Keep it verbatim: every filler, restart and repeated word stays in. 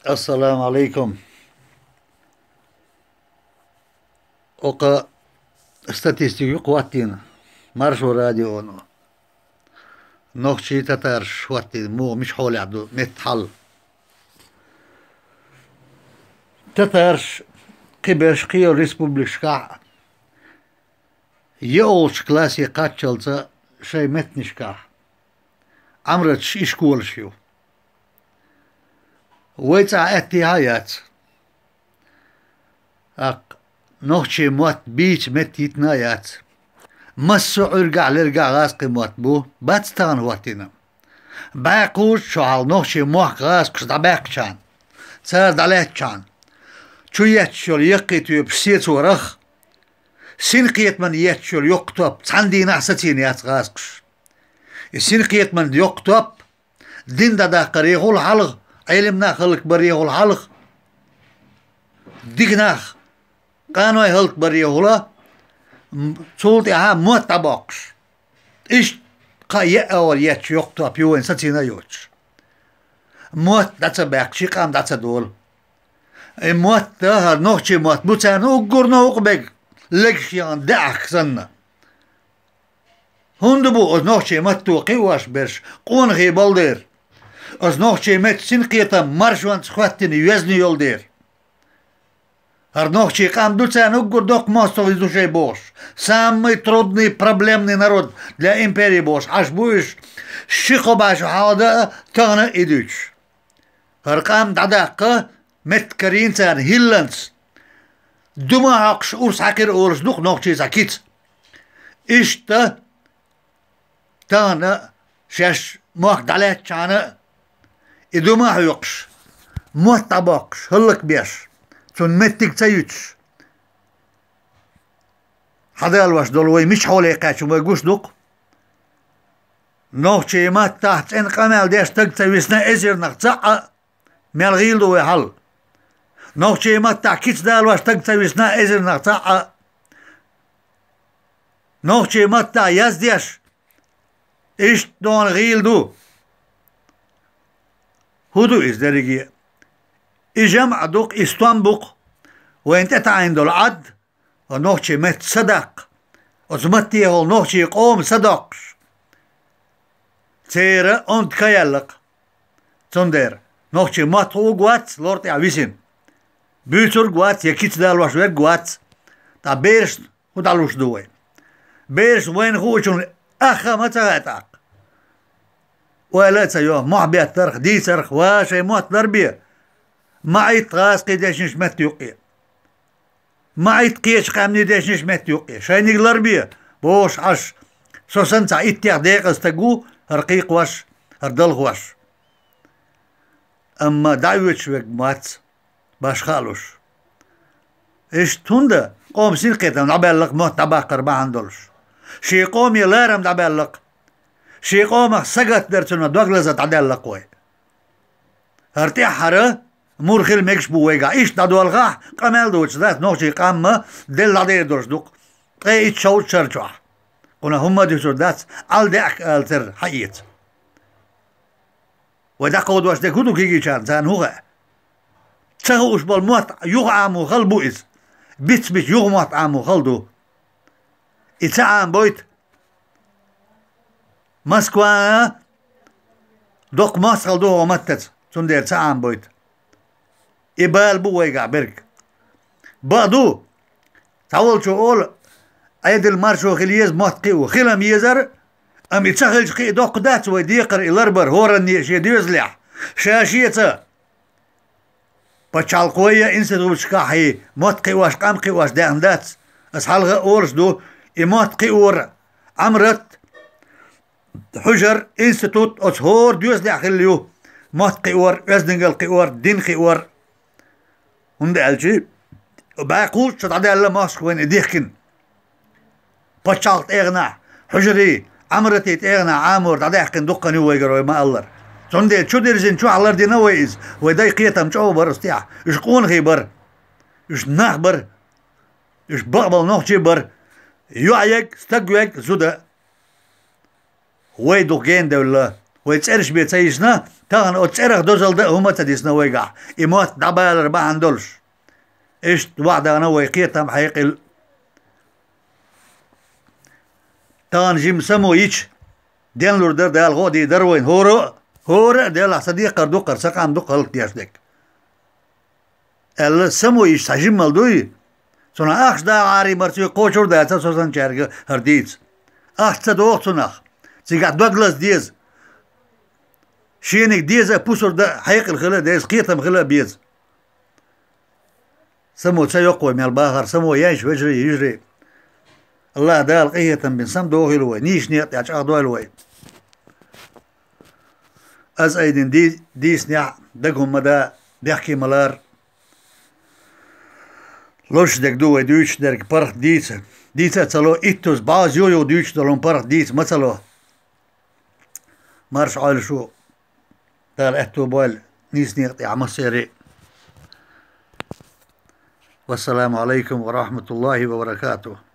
Ассаламу алейкум. Ока статистика юкъа хӀоттийна Маршо радионо. Нохчий, татараш хӀоттийна муха, мича хьолехь ду меттан хьал. Татараш кхиберш кхийолу республикашкахь йолчу классе кхаччалца шайн меттанашкахь Ӏамраташ, ишколаш ю. Вай цӀахь аьттехьа а яц. ТӀаккха нохчийн мотт бийца метта йитина а яц. Массо а Ӏуьргахь, лергахь гӀазкхийн мотт бу, бац тахана хӀоттийна. БӀе кхузткъа шо хьалха нохчийн мохк гӀазкхаша дӀабаьккхичхьана, цара дӀалаьцначхьана, чу етташ йолу яккхий тоьпаш сецорах, синкхетаман етташ йолу йоккха топ цхьана дийнахь сацийна яц гӀазкхаша. И синкхетаман йоккха топ дин дӀадаккхарехула хьалха, Ӏелам нах хӀаллакбарехула хьалха, дика нах, къаной хӀаллакбарехула, м, цул тӀаьхьа мотт дӀабоккхуш. Иштта кхаа-еа агӀор етташ йоккха топ ю вайн сацийна а йоцуш. Мотт дӀа ца баьккхича, къам дӀа ца долу. И мотт, хӀара нохчийн мотт бу царна уггар новкъа берг, легаш яхана даьӀахк санна. ХӀунда бу оцу нохчийн матто кхиош берш къонахий болу дера? Оцу нохчийн меттан синкхетам маршонца хӀоьттина йоьзна йолу дера. ХӀара нохчийн къам ду царна уггар доккха мостагӀий ду шайн бохуш. Самый трудный, проблемный народ для империи бохуш Ӏаш бу уьш, ши-кхо бӀе шо хьалха а, тахана а и дуьйцуш. ХӀара къам дӀадаккха меттиг карийна царна хӀилланца. Дума хьокхуш урс хьаькхира олуш ду-кх нохчийн цхьа кица. Иштта тахана шаьш мохк дӀалаьцначхьана а, и дума а хьоькхуш, мотт дӀабоккхуш, хӀаллакбеш, цунна меттиг ца юьтуш, хьадалош долу вай мича хьоле кхаьчна вай гуш ду-кх. Нохчийн маттахь цӀена къамел деш стаг ца висна эзарнах цхьаъ а, мел гӀийла ду вай хьал. Нохчийн маттахь кица далош стаг ца висна эзарнах цхьаъ а. Нохчийн маттахь яздеш, иштта дона гӀийла ду. ХӀун ду иза дерриге? И жамӀ ду-кх, и стом бу-кх, вайна тӀетаӀийна долу Ӏад, оцу нохчийн меттан са даккха, оцу маттехула нохчийн къоман са доккхуш, церан онда ка яьлла-кх. Цундела нохчийн мотт хууг вац лор тӀехь висина. Буьйцург вац я кица далош верг вац. Ткъа берашна хӀун дӀалуш ду вай? Берашна вайна хуучунна ахха а ма ца хаьа тӀаккха. Ойла а ца йо, мохь беттарх, дийцарх, ва шайн мотт ларбе. Ма Ӏитта гӀазкхийн дешнаш меттан юккъе. Ма Ӏитта кхечу къаьмнийн дешнаш меттан юккъе. Шайниг ларбе, бохуш Ӏаш. Со санна цхьа иттех декъаза стаг ву хӀара кхайкхош, хӀара далхош. Амма дӀаоьцуш верг ма вац, башха а луш. Иштта хӀунда къоман синкхетам дӀабаьлла-кх, мотт дӀабаккхар бахьана долуш? Шен къоме ларам дӀабаьлла-кх. Шен къомах сагатдар цунна дог лазар дӀадаьлла-кх вай. ХӀара тӀаьххьара мур хила мегаш бу вайгахь. Иштта дӀадолхахь, къамел доцуш дац нохчийн къам а, делла дӀадер долуш ду-кх ткъе итт-шовзткъа шар чохь. Кхунах хӀумма а дуьсур дац, Ӏал даьӀахк ала терра хьаэца. Вай дӀакховдош дерг хӀун ду кегийчарна, царна хӀун хаьа? Ца хууш болу мотт юха Ӏамо хала бу иза. Биц-биц юха мотт Ӏамо хала ду. И ца Ӏамабойта. Москвана доккха мостагӀалла ду хӀокху маттаца, цундела ца Ӏамабойта. И бала бу вайгахь берг. Бакъ ду, цхьаволчо олу, Ӏедал маршо хила еза мотт кхио. Хила-м езара, амма и ца хилча кхин а доккха дац вай декхар и ларбар хӀоранне а шен доьзалехь, ша шеца. Пачхьалкхо я институташкахь и мотт кхиош, къам кхиош даьхна дац. Ас хьалха а олуш ду, и мотт кхиор, Ӏамрат, хьуьжар, институт оцу хӀора доьзалехь хилла ю, мотт кхиор, оьздангалла кхиор, дин кхиор. ХӀунда аьлча бӀе кхузткъа шо дӀадаьлла мостагӀ вайна и дихкина. Пачхьалкх тӀегӀанахь, хьуьжарий, Ӏамратий тӀегӀанахь Ӏамор дӀадаьккхина дуккха ю вайгара, вай ма-аллара. Цундела чу дирзина чохь лардина вай иза. Вай дай кхетам чӀогӀа бара оцу тӀехь. Уьш къонахий бара. Уьш нах бара. Уьш бакъбала нохчий бара. ЙоӀ ерг, стаг верг, зуда. Вай дукха гена девлла. Вай цӀераш бе ца йисна, тахана оцу цӀерах дозалла дан а хӀума а ца дисна вайгахь, и мотт дӀабалар бахьана долуш. Иштта ваӀда дагна вай кхетам хьекъал. Тахана жима само йича, денлур дара, Дала гӀо а дийр дара вайна, хӀора а, хӀора а делахь, сан декхар дукхара, сан къам дукха хӀаллакдеш дерг. Аьлла, само йича цхьа жиммал дуй? Цунах ахча дагӀаре, марцо кхочур а дац, со санначаьрга хӀара дийца. Ахча ца догӀу цунах. Цигахь дог лаза деза. Шениг деза а, пусар дан а хьекъал хила а деза, кхетам хила а беза. Само ца йоккху вай мел бахар, само янча, вежарий, йижарий. АллахӀ Дала къинхетам бина самадохийла вай, нийсачу некъа тӀехь чӀагӀдойла вай. Ас айдина ди-, дийцинехь дага хӀума ма да, бехке ма лара. Луш дерг ду вай дуьйцуш дерг, паргӀат дийца. Дийца а ца ло, иттаза бӀозза юха-юха дуьйцуш долу хӀума паргӀат дийца ма ца ло. Марша Ӏойла шу, Дала аьтто бойла нийса некъа тӀехь массеран а. Вассаламу Ӏалайкум ва рахьматуллахӀи ва баракатухӀ.